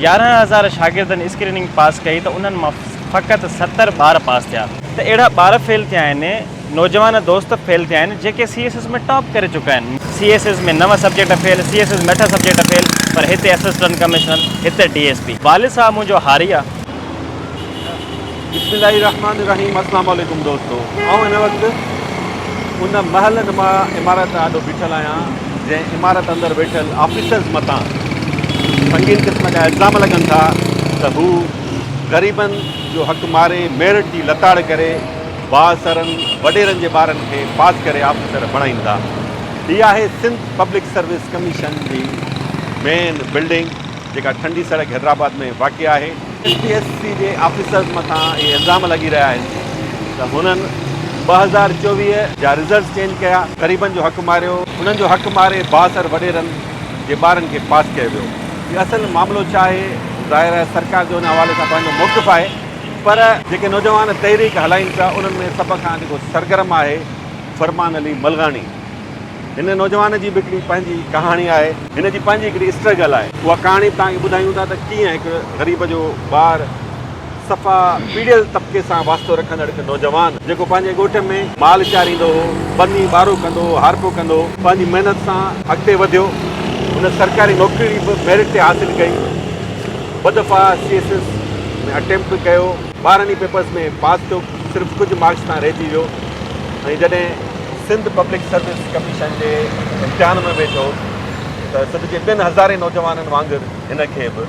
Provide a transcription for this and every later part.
11,000 شاگردن اسڪريننگ پاس ڪئي ته انهن مان فقط 70 ٻار پاس ٿيا ته اهڙا ٻار فيل ٿيا آهن، نوجوان دوست فيل ٿيا آهن جيڪي سي ايس ايس ۾ ٽاپ ڪري چڪا آهن. سي ايس ايس ۾ نو subject fail, C S S ۾ اٺ سبجيڪٽ فيل، پر هتي اسسٽنٽ ڪمشنر، هتي ڊي ايس پي. والد صاحب منهنجو هاري آ. بسم الله الرحمن الرحيم اسلام عليڪم دوستو آئون هن وقت ان محل نما عمارت آڏو بيٺل آهيان جنهن عمارت اندر ويٺل آفيسرز مٿان سنگين قسم جا الزام لڳن ٿا ته هو غريبن جو حق ماري ميرٽ جي لتاڙ ڪري بااثرن وڏيرن جي ٻارن کي پاس ڪري آفيسر بڻائين ٿا هي آهي سنڌ پبلڪ سروس ڪميشن جي مين بلڊنگ جيڪا ٺنڊي سڙڪ حيدرآباد ۾ واقع آهي. ايس پي ايس سي جي آفيسرز مٿان اهي الزام لڳي رهيا آهن ته هنن 2024 جا رزلٽس چينج ڪيا، غريبن جو حق ماريو، انهن جو حق ماري بااثر وڏيرن جي ٻارن کي پاس ڪيو ويو. اهو اصل معاملو ڇا آهي؟ ظاهر آهي سرڪار جو ان حوالي سان پنهنجو موقف آهي پر جيڪي نوجوان تحريڪ هلائين پيا انهن ۾ سڀ کان جيڪو سرگرم آهي فرمان علي ملغاڻي. هن نوجوان جي به هڪڙي پنهنجي ڪهاڻي آهي. هن جي پنهنجي هڪڙي اسٽرگل آهي. اها ڪهاڻي به توهان کي ٻڌايون ٿا ته ڪيئن هڪ غريب جو ٻار صفا پيڙيل طبقي سان واسطو رکندڙ هڪ نوجوان جيڪو پنهنجي ڳوٺ ۾ مال چاريندو هو، ٻني ٻارو ڪندو هو، هارپو ڪندو هو، پنهنجي محنت سان اڳتي وڌيو. هن سرڪاري نوڪري به ميرٽ تي حاصل ڪئي. ٻه دفعا سي ايس ايس ۾ اٽيمپٽ به ڪيو. 12 ئي پيپرز ۾ پاس ٿيو، صرف ڪجهه مارڪس تان رهجي ويو ۽ جڏهن سنڌ پبلڪ سروس ڪميشن جي امتحان ۾ ويٺو ته سنڌ جي ٻين هزارين نوجوانن وانگر هن کي به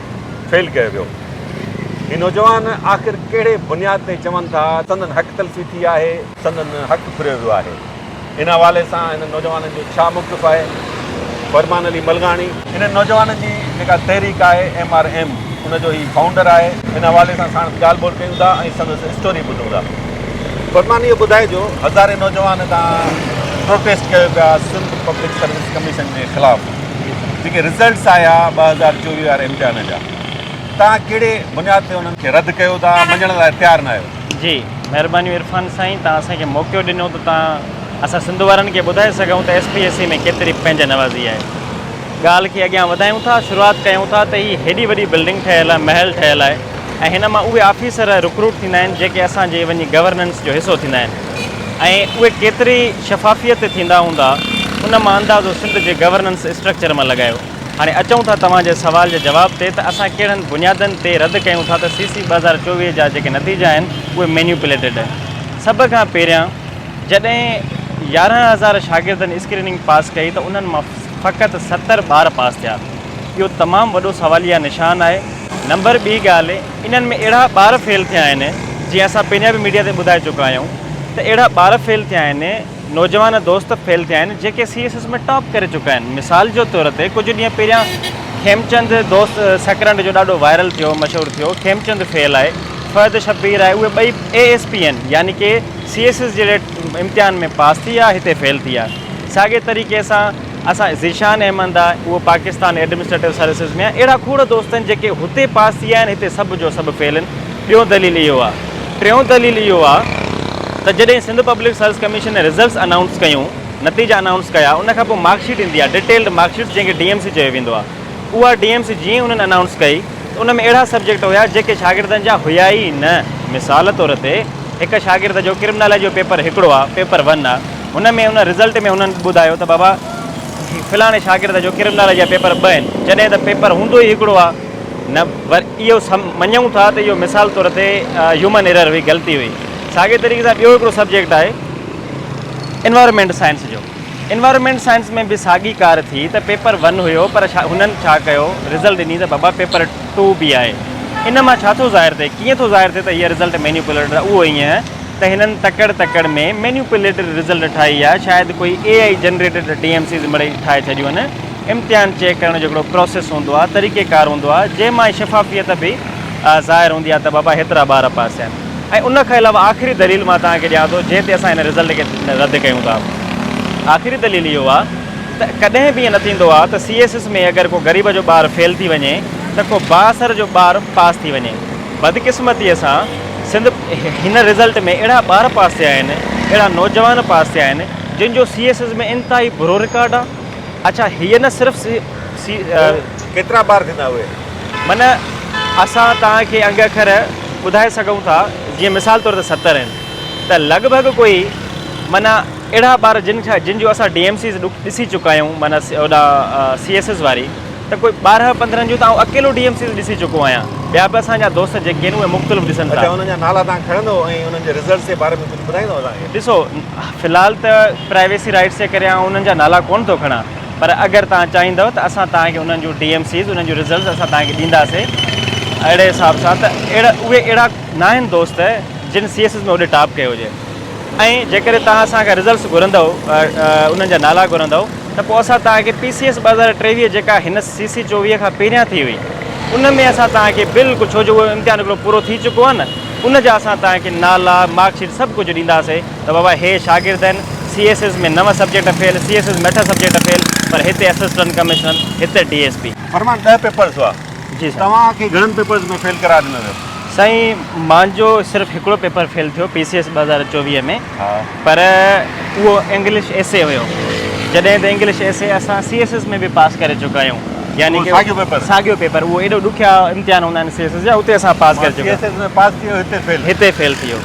فيل ڪيو ويو. هي نوجوان آخر ڪهڙي بنياد تي چون ٿا سندن حق تلفي ٿي آهي، سندن حق ڦريو ويو آهي. ان حوالي سان هنن نوجوانن جو ڇا موقف آهي؟ فرمان علي ملغاڻي. هنن نوجوانن جي جيڪا تحريڪ آهي ايم آر ايم ان جو هي فائونڊر آهي. ان حوالي سان ساڻس ڳالهه ٻولهه ڪيون ٿا ۽ سندس اسٽوري ٻڌون ٿا. فرمان اهو ٻڌائجو هزارين نوجوان تان پروٽيسٽ ڪيو پيا سنڌ پبلڪ سروس ڪميشن جي خلاف جيڪي رزلٽس آيا 2024 واري امتحان جا تان ڪهڙي بنياد تي انهن کي رد ڪيو ٿا مڃڻ لاء تيار نه آهيو. جي مهربانيون عرفان سائين تان اسان کي موقعو ڏنو ته تان اسان سنڌ وارن کي ٻڌائي سگهون ته ايس پي ايس سي ۾ ڪيتري پنهنجي نوازي آهي. ڳالهه کي اڳيان وڌايون ٿا شروعات ڪيون ٿا ته هي هيڏي وڏي بلڊنگ ٺهيل آهي محل ٺهيل آهي ۽ هن مان اهي آفيسر رڪروٽ ٿيندا آهن جيڪي اسان جي وڃي گورننس جو حصو ٿيندا آهن ۽ اهي ڪيتري شفافيت تي ٿيندا هوندا ان مان اندازو سنڌ جي گورننس اسٽرڪچر مان لڳايو. هاڻي اچون ٿا توهان جي سوال جي جواب تي ته اسان ڪهڙن بنيادن تي رد ڪيون ٿا ته سي سي 2024 جا جيڪي نتيجا آهن اهي مينيوپليٽيڊ آهن. سڀ کان پهريان جڏهن 11,000 شاگردن اسڪريننگ پاس ڪئي ته انهن مان فقط 70 ٻار پاس ٿيا. اهو تمام وڏو سواليه نشان آهي. نمبر ٻي ڳالهه انهن ۾ اهڙا ٻار فيل ٿيا آهن جيئن اسان پهريان به ميڊيا تي ٻڌائي چڪا آهيون ته اهڙا ٻار فيل ٿيا آهن نوجوان دوست فيل ٿيا آهن جيڪي سي ايس ايس ۾ ٽاپ ڪري چڪا آهن مثال جو طور تي ڪجهه ڏينهن پهريان کيمچند دوست سڪرنڊ جو ڏاڍو وائرل ٿيو مشهور ٿيو کيمچند فيل آهي فهد شبير آهي اهي ٻئي اي ايس پي آهن يعني ڪي سي ايس ايس جهڙي امتحان ۾ پاس ٿي ويا هتي فيل ٿي ويا ساڳي طريقي سان اسان ذيشان احمد آهي اهو پاڪستان ايڊمنسٽريٽو سروسز ۾ آهي اهڙا کوڙ دوست آهن جيڪي هتي پاس ٿي ويا آهن هتي سڀ جو سڀ فيل آهن ٻيو دليل اهو آهي ٽيون دليل اهو آهي ته جڏهن Sindh public service commission results announce ڪيون نتيجا انائونس ڪيا ان کان پوء مارڪ شيٽ ايندي آهي ڊيٽيلڊ مارڪ شيٽ جنهن کي ڊي ايم سي چيو ويندو آهي اها ڊي ايم سي جيئن انهن انائونس ڪئي ته ان ۾ اهڙا سبجيڪٽ هيا جيڪي شاگردن جا هيا ئي نه مثال طور تي هڪ شاگرد جو ڪرمنالاجي جو پيپر هڪڙو آهي پيپر ون آهي هن ۾ ان رزلٽ ۾ هنن ٻڌايو ته بابا فلاڻي شاگرد جو ڪرمنالاجي جا پيپر ٻه آهن جڏهن ته پيپر هوندو ئي هڪڙو آهي نه ور اهو مڃون ٿا ته اهو مثال طور تي هيومن ايرر هئي غلطي هئي ساڳي طريقي سان ٻيو هڪڙو سبجيڪٽ آهي انوائرمينٽ سائنس جو انوائرمينٽ سائنس ۾ به ساڳي ڪار ٿي ته پيپر ون هيو پر هنن ڇا ڪيو رزلٽ ڏني ته بابا پيپر ٽو به آهي ان مان ڇا ٿو ظاهر ٿئي ڪيئن ٿو ظاهر ٿئي ته هيء رزلٽ مينيپوليٽڊ آهي اهو ائين ته هنن تڪڙ تڪڙ ۾ مينيوپليٽڊ رزلٽ ٺاهي يا شايد ڪوئي A I generated D M Cs مڙئي ٺاهي ڇڏيون آهن. امتحان چيڪ ڪرڻ جو هڪڙو پروسيس هوندو آهي، طريقي ڪار هوندو آهي، جنهن مان شفافيت به ظاهر هوندي آهي ته بابا هيترا ٻار پاس ٿيا آهن ۽ ان کان علاوه آخري دليل مان توهان کي ڏيان ٿو جنهن تي اسان هن رزلٽ کي رد ڪيون ٿا. آخري دليل اهو آهي ته ڪڏهن به ائين نه ٿيندو آهي ته سي ايس ايس ۾ اگر ڪو غريب جو ٻار فيل ٿي وڃي ته ڪو بااثر جو ٻار پاس ٿي وڃي. بدقسمتيء سان سنڌ هن رزلٽ ۾ اهڙا ٻار پاس ٿيا آهن، اهڙا نوجوان پاس ٿيا آهن، جن جو سي ايس ايس ۾ انتهائي برو رڪارڊ آهي. اڇا هيء نه صرف سي سي. ڪيترا ٻار ٿيندا اهي؟ معنيٰ اسان توهان کي انگ اکر ٻڌائي سگهون ٿا جيئن مثال طور تي 70 آهن ته لڳ ڀڳ ڪوئي معنيٰ اهڙا ٻار جن کان جن جو اسان ڊي ايم سيز ڏسي چڪا آهيون معنيٰ اوڏا سي ايس ايس واري ته ڪوئي 12 15 جون ته آئون اڪيلو ڊي ايم سيز ڏسي چڪو آهيان ٻيا به اسان جا دوست جيڪي آهن اهي مختلف ڏسن ٿا. اڇا انهن جا نالا توهان کڻندو ۽ انهن جي رزلٽس جي باري ۾ ڪجهه ٻڌائيندو اسان کي. ڏسو في الحال ته پرائيويسي رائيٽس جي ڪري آئون انهن جا نالا ڪونه ٿو کڻان پر اگر توهان چاهيندؤ ته اسان توهان کي انهن جون ڊي ايم سيز انهن جون رزلٽس اسان توهان کي ڏينداسين اهڙي حساب سان ته اهڙا اهي اهڙا ناهن دوست جن سي ايس ايس ۾ اوڏي ٽاپ ڪيو هجي ۽ جيڪڏهن توهان اسان کان رزلٽس گهرندؤ انهن جا نالا گهرندؤ ته پوء اسان توهان کي پي سي ايس 2023 جيڪا هن سي سي 24 کان پهريان ٿي هئي ان ۾ اسان توهان کي بلڪل ڇو جو اهو امتحان هڪڙو پورو ٿي چڪو آهي نه ان جا اسان توهان کي نالا مارڪ شيٽ سڀ ڪجهه ڏينداسين ته بابا هي شاگرد آهن سي ايس ايس ۾ نو subject fail C S S ۾ اٺ سبجيڪٽ فيل پر هتي اسسٽنٽ ڪمشنر هتي ڊي ايس پي. فرمان ڏهه پيپرز هئا جي سائين. توهان کي گهڻن پيپرز ۾ فيل قرار ڏنو ويو؟ سائين مانجو صرف هڪڙو پيپر فيل ٿيو پي سي ايس 2024 ۾ پر اهو انگلش ايسي هيو جڏهن ته انگلش ايسي اسان سي ايس ايس ۾ به پاس ڪري چڪا آهيون يعني اهو ساڳيو پيپر؟ ساڳيو پيپر اهو ايڏو ڏکيا امتحان هوندا آهن سي ايس ايس جا اتي اسان پاس ڪري سي چڪا ايس ايس ۾ پاس ٿي ويو هتي فيل؟ هتي فيل ٿي ويو.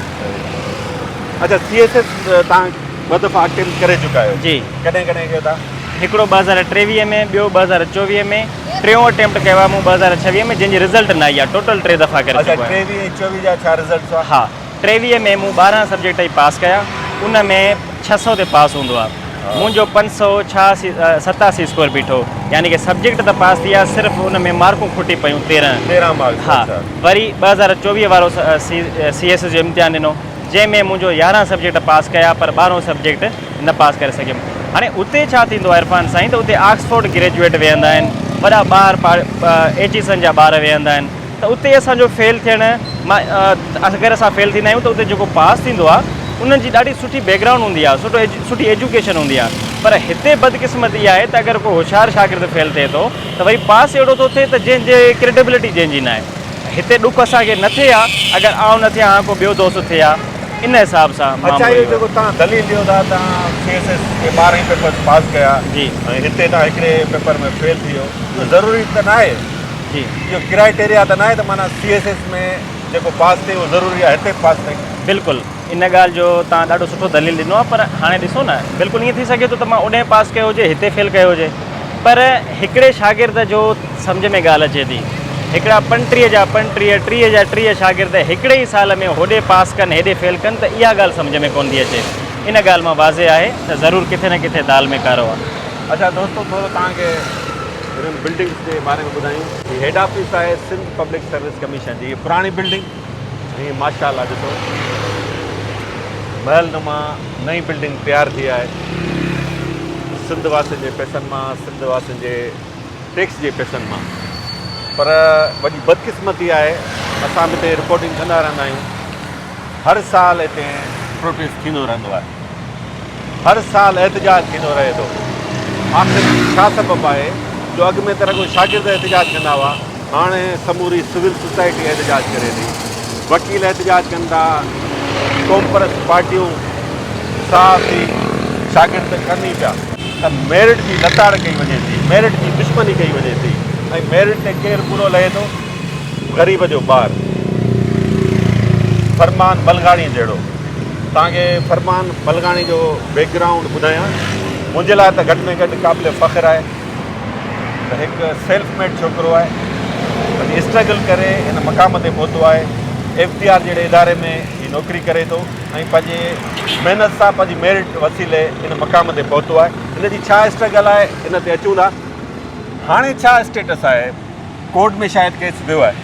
اڇا سي ايس ايس توهان ٻه دفعا اٽيمپٽ ڪري چڪا آهيو؟ جي. ڪڏهن ڪڏهن ڪيو ٿا؟ هڪڙو 2023 ۾ ٻيو 2024 ۾ ٽيون اٽيمپٽ ڪيو آهي مون 2026 ۾ جنهن جي رزلٽ نه آئي آهي ٽوٽل ٽي دفعا ڪري اڇا چڪو آهيان. 23 ۽ 24 جا ڇا رزلٽس هئا؟ ها 23 ۾ مون 12 سبجيڪٽ ئي پاس ڪيا ان ۾ 600 تي پاس هوندو آهي منهنجو 586 87 اسڪور بيٺو يعني ڪي سبجيڪٽ ته پاس ٿي ويا صرف ان ۾ مارڪون کٽي پيون 13 13 مارڪس ها وري 2024 وارو سي ايس ايس جو امتحان ڏنو جنهن ۾ منهنجو 11 سبجيڪٽ پاس ڪيا پر 12 سبجيڪٽ نه پاس ڪري سگهيم. هاڻي اتي ڇا ٿيندو آهي عرفان سائين ته اتي آڪسفورڊ گريجوئيٽ ويهندا آهن، وڏا ٻاهر ايچيسن جا ٻار ويهندا آهن ته اتي اسان جو فيل ٿيڻ مان اگر اسان فيل ٿيندا آهيون ته اتي جيڪو پاس ٿيندو آهي انهن جي ڏاڍي سٺي بيڪ گرائونڊ هوندي آهي، سٺو سٺي ايجوڪيشن هوندي آهي پر هتي بدقسمتي اها آهي ته اگر ڪو هوشيار شاگرد فيل ٿئي ٿو ته وري پاس اهڙو ٿو ٿئي ته جنهن جي ڪريڊبلٽي جنهن جي ناهي. هتي ڏک اسان کي نه ٿئي ها اگر آئون نه ٿيان ها ڪو ٻيو دوست ٿئي ها ان حساب سان اڇا معاملو اهو اهو جيڪو توهان دليل ڏيو ٿا توهان سي ايس ايس جي 12 ئي پيپرز پاس ڪيا جي. ۽ هتي توهان هڪڙي پيپر ۾ فيل ٿي ويو اهو ضروري ته ناهي جي. اهو ڪرائيٽيريا ته ناهي ته معنيٰ سي ايس ايس ۾ جيڪو پاس ٿئي اهو ضروري آهي هتي به پاس ٿئي. بلڪل ان ڳالهه جو توهان ڏاڍو سٺو دليل ڏنو آهي پر هاڻي ڏسو نه بلڪل ائين ٿي سگهي ٿو ته مان اوڏهين پاس ڪيو هجي هتي فيل ڪيو هجي پر هڪڙي شاگرد جو سمجهه ۾ ڳالهه اچي ٿي هڪڙا 35 جا 35 30 جا 30 شاگرد هڪڙي ئي سال ۾ هوڏي پاس ڪن هيڏي فيل ڪن ته اها ڳالهه سمجهه ۾ ڪونه ٿي اچي ان ڳالهه مان واضح آهي ته ضرور ڪٿي نه ڪٿي دال ۾ ڪارو آهي. اڇا دوستو ٿورو توهان کي هنن بلڊنگس جي باري ۾ ٻڌايون. هي هيڊ آفيس آهي سنڌ پبلڪ سروس ڪميشن جي هي پراڻي بلڊنگ ۽ ماشاء الله ڏسو محل نما نئين بلڊنگ تيار ٿي آهي سنڌ واسين جي پئسن مان سنڌ واسين جي ٽيڪس جي پئسن مان پر وڏي بدقسمتي آهي اسان به هتي رپورٽنگ ڪندا رهندا آهيون هر سال هتي پروٽيسٽ ٿيندو رهندو آهي هر سال احتجاج ٿيندو رهي ٿو آخر ڇا سبب آهي جو اڳ ۾ ته رڳو شاگرد احتجاج ڪندا هئا هاڻي سموري سول سوسائٽي احتجاج ڪري ٿي، وڪيل احتجاج ڪن ٿا، قومپرست پارٽيون، صحافي، شاگرد ڪن ئي پيا ته ميرٽ جي لتاڙ ڪئي وڃي ٿي، ميرٽ جي دشمني ڪئي وڃي ٿي ۽ ميرٽ تي ڪير پورو لهي ٿو؟ غريب جو ٻار فرمان ملغاڻي جهڙو. توهان کي فرمان ملغاڻي جو بيڪ گرائونڊ ٻڌايان، منهنجي لاء ته گهٽ ۾ گهٽ قابل فخر آهي. ته هڪ سيلف ميڊ ڇوڪرو آهي وڏي اسٽرگل ڪري هن مقام تي پهتو آهي ايف بي آر جهڙي اداري ۾ هي نوڪري ڪري ٿو ۽ پنهنجي محنت سان پنهنجي ميرٽ وسيلي هن مقام تي پهتو آهي هن جي ڇا اسٽرگل آهي ان تي اچون ٿا هاڻي ڇا اسٽيٽس آهي ڪورٽ ۾ شايد ڪيس ويو آهي.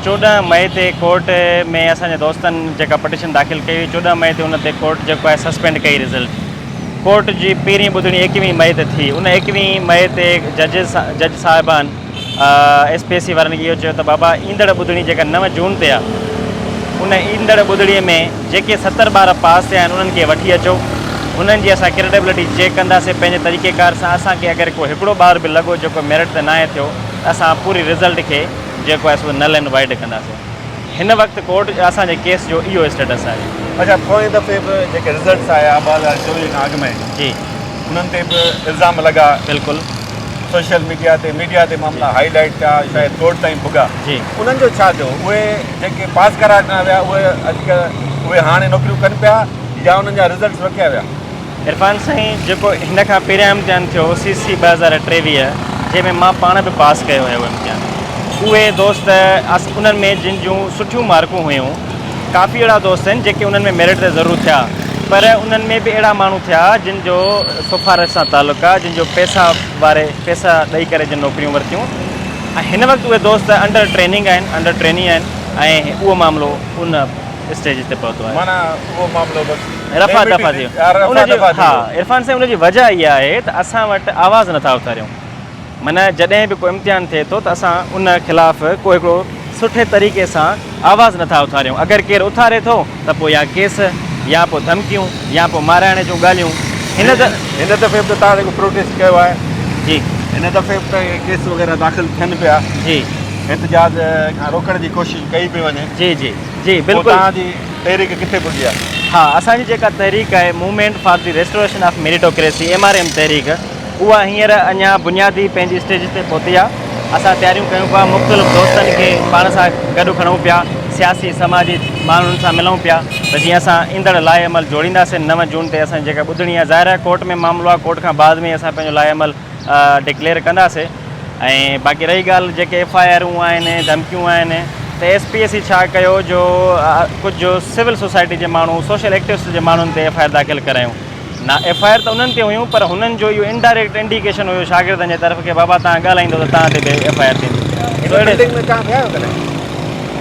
14 مئي تي ڪورٽ ۾ اسان جي دوستن جيڪا پٽيشن داخل ڪئي هئي 14 مئي تي ان تي ڪورٽ جيڪو آهي سسپينڊ ڪئي رزلٽ ڪورٽ جي پهرين ٻڌڻي 21 مئي تي ٿي ان 21 مئي تي ججز جج صاحبان ايس پي ايس سي وارن کي اهو چيو ته بابا ايندڙ ٻڌڻي جيڪا 9 جون تي آهي ان ايندڙ ٻڌڻي ۾ جيڪي 70 ٻار پاس ٿيا آهن انهن کي وٺي اچو انهن جي اسان ڪريڊبلٽي چيڪ ڪنداسين پنهنجي طريقي ڪار سان اسان کي اگر ڪو هڪڙو ٻار به لڳو جيڪو ميرٽ تي ناهي ٿيو ته اسان پوري رزلٽ کي جيڪو آهي سو نل اينڊ وائڊ ڪنداسين. هن وقت ڪورٽ اسان جي ڪيس جو اهو اسٽيٽس آهي. اڇا پوئين دفعي به جيڪي رزلٽس آيا 2024 کان اڳ ۾ جي. انهن تي به الزام لڳا. بلڪل. سوشل ميڊيا تي ميڊيا تي معاملا هائي لائيٽ ٿيا شايد ڪورٽ تائين پڳا جي. انهن جو ڇا ٿيو اهي جيڪي پاس ڪرائي ڏنا ويا اهي اڄڪلهه اهي هاڻي نوڪريون ڪن پيا يا انهن جا رزلٽس رڪيا ويا. عرفان سائين جيڪو هن کان پهريان امتحان ٿيو هو سي سي 2023 جنهن ۾ مان پاڻ به پاس ڪيو هيو امتحان اهي دوست انهن ۾ جن جون سٺيون مارڪون هيون ڪافي اهڙا دوست آهن جيڪي انهن ۾ ميرٽ تي ضرور ٿيا پر انهن ۾ به اهڙا ماڻهو ٿيا جن جو سفارش سان تعلق آهي جن جو پئسا واري پئسا ڏئي ڪري جن نوڪريون ورتيون ۽ هن وقت اهي دوست انڊر ٽريننگ آهن انڊر ٽريني آهن ۽ اهو معاملو ان اسٽيج تي پهتو آهي. معنيٰ اهو معاملو بس رفع دفع ٿي ويو. ان جي ها عرفان سائين ان جي وجه اها آهي ته اسان وٽ آواز نٿا اٿاريون معنيٰ جڏهن به ڪو امتحان ٿئي ٿو ته اسان ان خلاف ڪو هڪڙو سٺي طريقي سان آواز نٿا اٿاريون اگر ڪير اٿاري ٿو ته پوء يا ڪيس يا پوء ڌمڪيون يا پوء مارائڻ جون ڳالهيون هن هن دفعي به ته توهان جيڪو پروٽيسٽ ڪيو آهي جي هن دفعي به ته ڪيس وغيره داخل ٿين پيا جي احتجاج کان روڪڻ جي ڪوشش ڪئي پئي وڃي جي جي جي بلڪل. پوء توهان جي تحريڪ ڪٿي پڳي آهي؟ ها اسان جي جيڪا تحريڪ آهي movement for the restoration of meritocracy M R M تحريڪ اها هينئر اڃا بنيادي پنهنجي اسٽيج تي پهتي آهي اسان تياريون ڪيون پيا مختلف دوستن کي پاڻ سان گڏ کڻون پيا سياسي سماجي ماڻهن سان ملون پيا ته جيئن اسان ايندڙ لاء عمل جوڙينداسين 9 جون تي اسان جي جيڪا ٻڌڻي آهي ظاهر آهي ڪورٽ ۾ معاملو آهي ڪورٽ کان بعد ۾ اسان پنهنجو لاء عمل ڊڪليئر ڪنداسين ۽ باقي رهي ڳالهه جيڪي ايف I آرون آهن ڌمڪيون آهن ته ايس پي ايس سي ڇا ڪيو جو ڪجهه سول سوسائٽي جي ماڻهو سوشل ايڪٽوسٽ جي ماڻهن تي ايف I R داخل ڪرايون نه ايف I R ته انهن تي هيون پر هنن جو اهو انڊائريڪٽ انڊيڪيشن هيو شاگردن جي طرف کي بابا تان ڳالهائيندو ته تان تي به ايف I R ٿيندي.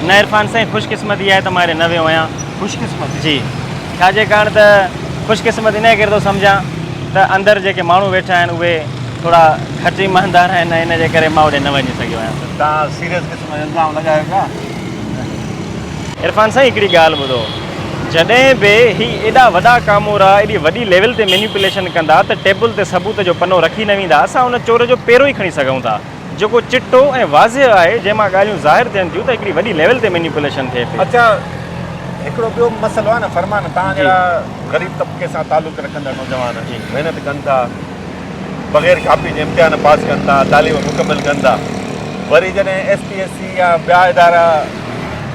نه عرفان سائين خوش قسمتي آهي ته مان هيڏي نه ويو آهيان. خوش قسمتي؟ جي ڇا جي ڪاڻ ته خوش قسمت انهيء ڪري ٿو سمجهان ته اندر جيڪي ماڻهو ويٺا آهن اهي ٿورا گهٽ ايماندار آهن ۽ ان جي ڪري مان اوڏي نه وڃي سگهيو آهيان. ته توهان سيريس قسم جو الزام لڳايو پيا. عرفان سائين هڪڙي ڳالهه ٻڌو جڏهن به هي ايڏا وڏا ڪامورا ايڏي وڏي ليول تي مينيپوليشن ڪندا ته ٽيبل تي ثبوت جو پنو رکي نه ويندا اسان ان چور جو پيرو ئي کڻي سگهون ٿا جيڪو چٽو ۽ واضح آهي جنهن مان ڳالهيون ظاهر ٿين ٿيون ته هڪڙي وڏي ليول تي مينيپوليشن ٿئي پئي. اڇا هڪڙو ٻيو به مسئلو آهي نه فرمان توهان جهڙا غريب طبقي سان تعلق رکندڙ نوجوان محنت ڪن ٿا بغير ڪاپي جي امتحان پاس ڪن ٿا تعليم مڪمل ڪن ٿا وري جڏهن ايس پي ايس سي يا ٻيا ادارا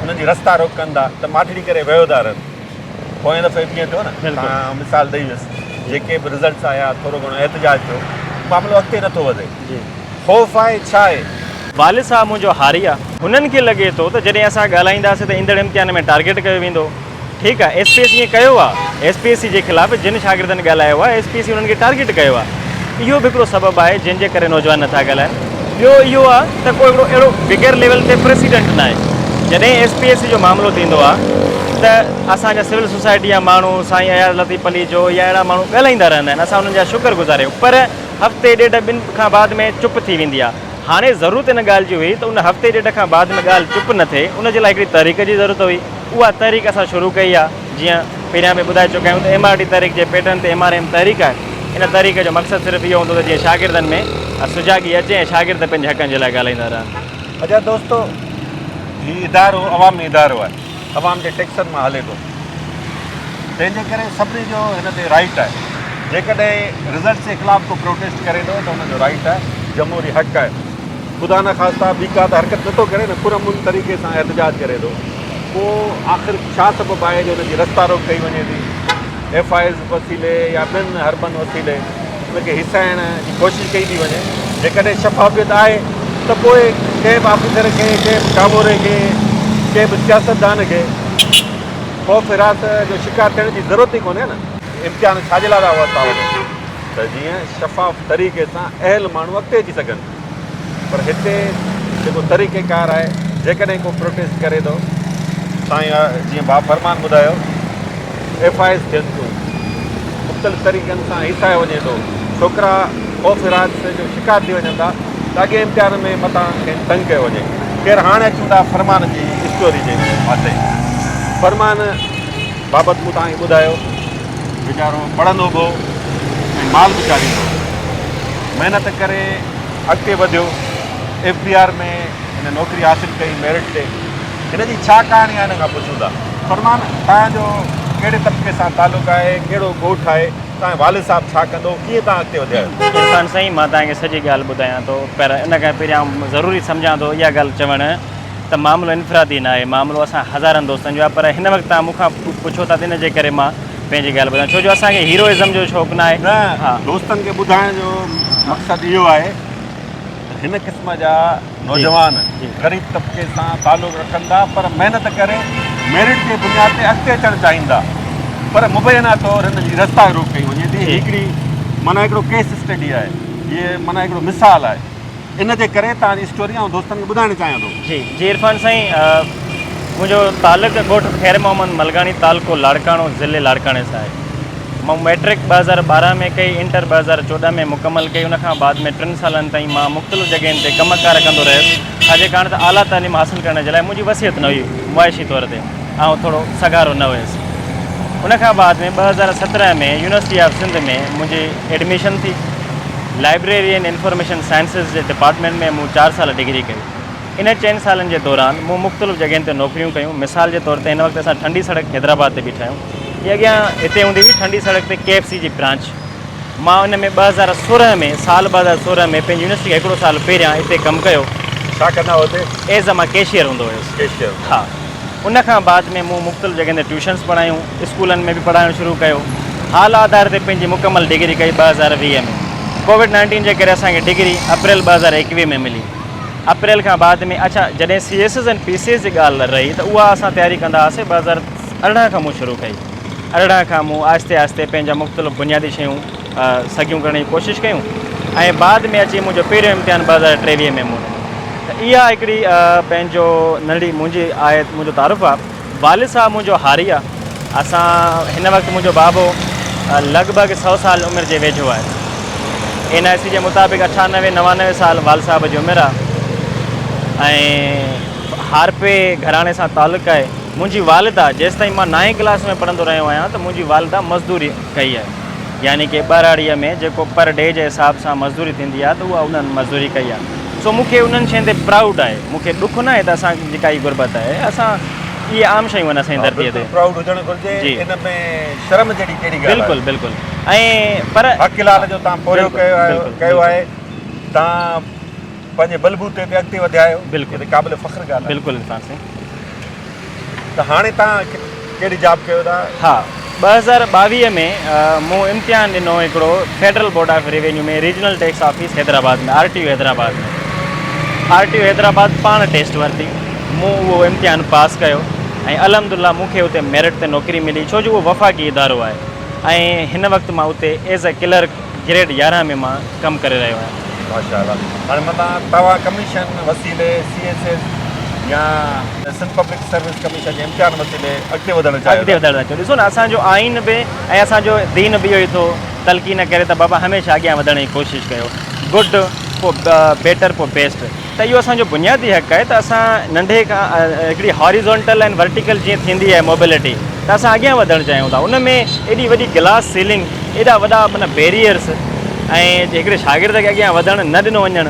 انهن جي رستا روڪ ڪن ٿا ته ماٺڙي ڪري ويهو ٿا رهن پوئين دفعي به ائين ٿيو نه توهان مثال ڏئي ويس جيڪي به رزلٽس آيا ٿورو گهڻو احتجاج ٿيو معاملو اڳتي نٿو وڌي خوف آهي ڇا آهي؟ والد صاحب منهنجو هاري آ. هنن کي لڳي ٿو ته جڏهن اسان ڳالهائينداسين ته ايندڙ امتحان ۾ ٽارگيٽ ڪيو ويندو. ٺيڪ آ ايس پي ايس ائين ڪيو آ. ايس پي ايس سي جي خلاف جن شاگردن ڳالهايو آ ايس پي ايس سي انهن کي ٽارگيٽ ڪيو آ. اهو به هڪڙو سبب آهي جنهن جي ڪري نوجوان نٿا ڳالهائن. ٻيو اهو آ ته ڪو هڪڙو اهڙو بگر ليول تي پريسيڊنٽ ناهي. جڏهن ايس پي ايس سي جو معاملو ٿيندو آ ته اسان جا سول سوسائٽي جا ماڻهو سائين اياز لطيف پليجو يا اهڙا ماڻهو ڳالهائيندا رهندا آهن اسان انهن جا شڪر گذار آهيون پر هفتي ڏيڍ ٻن کان بعد ۾ چپ ٿي ويندي آ. هاڻي ضرورت ان ڳالهه جي هئي ته ان هفتي ڏيڍ کان بعد ۾ ڳالهه چپ نه ٿئي، ان جي لاء هڪڙي تحريڪ جي ضرورت هئي. اها تحريڪ اسان شروع ڪئي آ. جيئن پهريان به ٻڌائي چڪا آهيون ته ايم آر ڊي تحريڪ جي پيٽرن تي ايم آر ايم تحريڪ آهي. ان تحريڪ جو مقصد صرف اهو هوندو ته جيئن شاگردن ۾ سجاڳي اچي ۽ شاگرد پنهنجي حقن جي لاء ڳالهائيندا رهن. اچا دوستو هي ادارو عوامي ادارو آهي. عوام جي ٽيڪسن مان هلي ٿو. تنهن جي ڪري سڀني جو هن تي رائيٽ آهي. جيڪڏهن رزلٽس جي خلاف ڪو پروٽيسٽ ڪري ٿو ته ان جو رائيٽ آهي، جمهوري حق آهي. خدا نخواسته ٻي ڪا ته حرڪت نٿو ڪري نه پرامن طريقي سان احتجاج ڪري ٿو. پوء آخر ڇا سبب آهي جو ان جي رستا روڪ ڪئي وڃي ٿي؟ ايف I As وسيلي يا ٻين حربن وسيلي ان کي هيسائڻ جي ڪوشش ڪئي ٿي وڃي. جيڪڏهن شفافيت آهي ته پوء ڪنهن به آفيسر کي، ڪنهن به ڪاموري کي، ڪنهن به سياستدان کي خوف هراس جو شڪار ٿيڻ جي ضرورت ئي ڪونهي نه. امتحان ڇا جي لاء ٿا ورتا وڃن ته جيئن شفاف طريقي سان اهل ماڻهو اڳتي اچي سگهن پر هتي جيڪو طريقي ڪار آهي جيڪڏهن ڪو پروٽيسٽ ڪري ٿو سائين جيئن ڀاء فرمان ٻڌايو ايف I As ٿين ٿيون مختلف طريقن سان هيسايو وڃي ٿو ڇوڪرا خوف هراس جو شڪار ٿي وڃن ٿا ته اڳئين امتحان ۾ متان کين تنگ ڪيو وڃي. خير هاڻ اچون ٿا فرمان جي اسٽوري جي پاسي. فرمان بابت مون توهان کي ٻڌايو. ويچارو پڙهندو به هو ۽ مال به چاريندو هو. محنت ڪري اڳتي وڌيو. ايف بي آر ۾ هن نوڪري حاصل ڪئي ميرٽ تي. هن جي ڇا ڪهاڻي آهي هن کان پڇون ٿا. فرمان توهان جو ڪهڙي طبقي سان تعلق آهي، ڪهڙو ڳوٺ آهي؟ توهان جو والد صاحب ڇا ڪندو هو ڪيئن توهان اڳتي وڌيا آهيو؟ عرفان سائين مان توهان کي سڄي ڳالهه ٻڌايان ٿو پر ان کان پهريان آئون ضروري سمجهان ٿو اها ڳالهه چوڻ ته معاملو انفرادي ناهي معاملو اسان هزارن دوستن جو آهي پر هن وقت توهان مون کان پڇو ٿا ته ان جي ڪري مان پنهنجي ڳالهه ٻڌايان ڇو جو اسان کي هيرو ازم جو شوق ناهي. نه دوستن کي ٻڌائڻ جو مقصد اهو آهي ته هن قسم جا نوجوان غريب طبقي سان تعلق رکن ٿا پر محنت ڪري ميرٽ جي بنياد تي اڳتي اچڻ چاهين ٿا پر مبينا طور هن جي رستا روڪ ڪئي وڃي ٿي. هڪڙي معنيٰ هڪڙو ڪيس اسٽڊي آهي هي معنيٰ هڪڙو مثال آهي ان جي ڪري توهان جي اسٽوري آئون دوستن کي ٻڌائڻ چاهيان ٿو. جي جي عرفان سائين منهنجو تعلق ڳوٺ خير محمد ملغاڻي تعلقو لاڙڪاڻو ضلعي لاڙڪاڻي سان آهي. مون مئٽرڪ 2012 ۾ ڪئي، انٽر 2014 ۾ مڪمل ڪئي، ان کان بعد ۾ ٽن سالن تائين مان مختلف جڳهين تي ڪم ڪار ڪندو رهيس، ڇا جي ڪاڻ ته اعليٰ تعليم حاصل ڪرڻ جي لاء منهنجي وسعت نه هئي، معاشي طور تي آئون ٿورو سگهارو نه هيس. ان کان بعد ۾ 2017 ۾ يونيورسٽي آف سنڌ ۾ منهنجي ايڊميشن ٿي. لائبريري اينڊ انفارميشن سائنسز جي ڊپارٽمينٽ ۾ مون چار سال ڊگري ڪئي. انهن چئن سالن جي دوران مون مختلف جڳهين تي نوڪريون ڪيون. مثال جي طور تي هن وقت اسان ٺنڊي سڙڪ حيدرآباد تي بيٺا آهيون. هي اڳيان هتي هوندي هئي ٺنڊي سڙڪ تي ڪي ايف سي جي برانچ. مان ان ۾ 2016 ۾ سال 2016 ۾ پنهنجي يونيورسٽي کان هڪڙو سال پهريان هتي ڪم ڪيو. ڇا ڪندا هئو هتي؟ ايز ا مان ڪيشيئر هوندو هيس. ڪيشيئر. ها. ان کان بعد ۾ مون مختلف جڳهين تي ٽيوشنس پڙهايون. اسڪولن ۾ به پڙهائڻ شروع ڪيو. حال آڌار تي پنهنجي مڪمل ڊگري ڪئي 2020 ۾. ڪووڊ نائنٽين جي ڪري اسان کي ڊگري اپريل 2021 ۾ ملي. اپريل کان بعد ۾ اڇا جڏهن C S S ۽ P C S جي ڳالهه رهي ته اها اسان تياري ڪندا هئاسين 2018 کان مون شروع ڪئي 18 کان مون آهستي آهستي پنهنجا مختلف بنيادي شيون سگهيون ڪرڻ جي ڪوشش ڪيون ۽ بعد ۾ اچي منهنجو پهريون امتحان 2023 ۾ مون ڏنو ته اها هڪڙي پنهنجو ننڍي منهنجي آهي منهنجو تعارف آهي والد صاحب منهنجو هاري آ. اسان هن وقت منهنجو بابو لڳ ڀڳ سئو سال عمر جي ويجهو آهي. اين آء سي جي مطابق اٺانوي نوانوي سال والد صاحب جي عمر آ ۽ هارپي گهراڻي سان تعلق آهي. منهنجي والده جيستائين مان نائين ڪلاس ۾ پڙهندو رهيو آهيان ته منهنجي والده مزدوري ڪئي آهي. يعني ڪي ٻهراڙيء ۾ جيڪو پر ڊي جي حساب سان مزدوري ٿيندي آهي ته اها انهن مزدوري ڪئي آهي. سو مون کي انهن شين تي پرائوڊ آهي. مون کي ڏک ناهي ته اسان جي ڪائي غربت آهي. اسان اهي عام شيون آهن اسان جي ڌرتيء تي. بلڪل پرائوڊ هجڻ گهرجي. ان ۾ شرم جهڙي ڪهڙي ڳالهه آهي. بلڪل بلڪل ۽ پر. حق لال جو توهان پورهيو ڪيو آهي. توهان پنهنجي بلبوتي تي اڳتي وڌيا آهيو. بلڪل. هي ته قابل فخر ڳالهه آهي. بلڪل عرفان سائين. ته هاڻي توهان ڪهڙي جاب ڪيو ٿا؟ ها 2022 ۾ مون امتحان ڏنو هڪڙو federal board of revenue ۾ regional tax office Hyderabad ۾ R T O Hyderabad ۾ R T O Hyderabad پاڻ ٽيسٽ ورتي مون اهو امتحان پاس ڪيو ۽ الحمدلله مون کي اتي ميرٽ تي نوڪري ملي ڇو جو اهو وفاقي ادارو آهي ۽ هن وقت مان اتي ايز اي ڪلرڪ گريڊ 11 ۾ مان ڪم ڪري رهيو آهيان. ماشاء الله هاڻي متان توهان ڪميشن وسيلي سي ايس ايس يا سنڌ پبلڪ سروس ڪميشن جي امتحان وسيلي اڳتي وڌڻ چاهيو اڳتي وڌڻ ٿا چاهيون ڏسو نه اسان جو آئين به ۽ اسان جو دين به اهو ئي ٿو تلقين ڪري ته بابا هميشه اڳيان وڌڻ جي ڪوشش ڪيو گڊ پوء بيٽر پوء بيسٽ ته اهو اسان جو بنيادي حق آهي ته اسان ننڍي کان هڪڙي هاريزونٽل ۽ ورٽيڪل جيئن ٿيندي آهي موبلٽي ته اسان اڳيان وڌڻ چاهيون ٿا ان ۾ ايڏي وڏي گلاس سيلنگ ايڏا وڏا معنيٰ بيريئرس ۽ هڪڙي شاگرد کي اڳيان وڌڻ نه ڏنو وڃڻ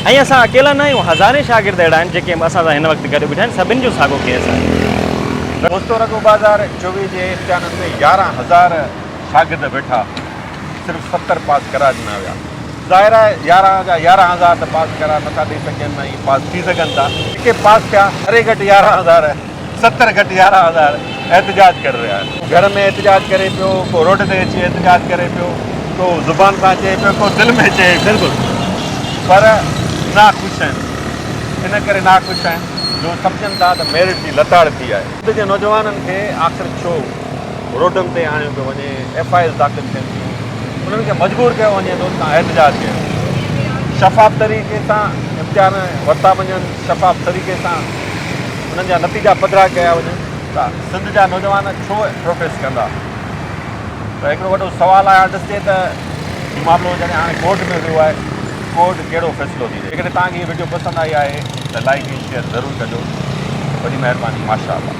۽ اسان اڪيلا نه آهيون هزارين شاگرد اهڙا آهن جيڪي اسان سان هن وقت گڏ بيٺا آهن سڀن جو ساڳو ڪيس آهي. دوستو رڳو 2024 جي امتحانن ۾ 11 هزار شاگرد ويٺا صرف 70 پاس قرار ڏنا ويا. ظاهر آهي 11 جا 11 هزار ته پاس قرار نٿا ڏئي سگهجن نه ئي پاس ٿي سگهن ٿا. جيڪي پاس ٿيا اري گهٽ 11 هزار 70 گهٽ 11 هزار احتجاج ڪري رهيا آهن. ڪو گهر ۾ احتجاج ڪري پيو، ڪو روڊ تي اچي احتجاج ڪري پيو، ڪو زبان سان چئي پيو، ڪو دل ۾ چئي پيو. پر ناخوش آهن. ان ڪري ناخوش آهن جو سمجهن ٿا ته ميرٽ جي لتاڙ ٿي آهي. سنڌ جي نوجوانن کي آخر ڇو روڊن تي آڻيو پيو وڃي، ايف I As داخل ٿين ٿيون، انهن کي مجبور ڪيو وڃي ٿو ته توهان احتجاج ڪيو، شفاف طريقي سان امتحان ورتا وڃن، شفاف طريقي سان انهن جا نتيجا پڌرا ڪيا وڃن ته سنڌ جا نوجوان ڇو پروٽيسٽ ڪندا؟ ته هڪڙو وڏو سوال آهي، هاڻ ڏسجي ته هي معاملو جڏهن هاڻي ڪورٽ ۾ ويو آهي، ڪورٽ ڪهڙو فيصلو ٿي ڏئي. جيڪڏهن توهان کي هي وڊيو پسند آئي آهي ته لائيڪ ۽ شيئر ضرور ڪجو. وڏي مهرباني ماشاء الله.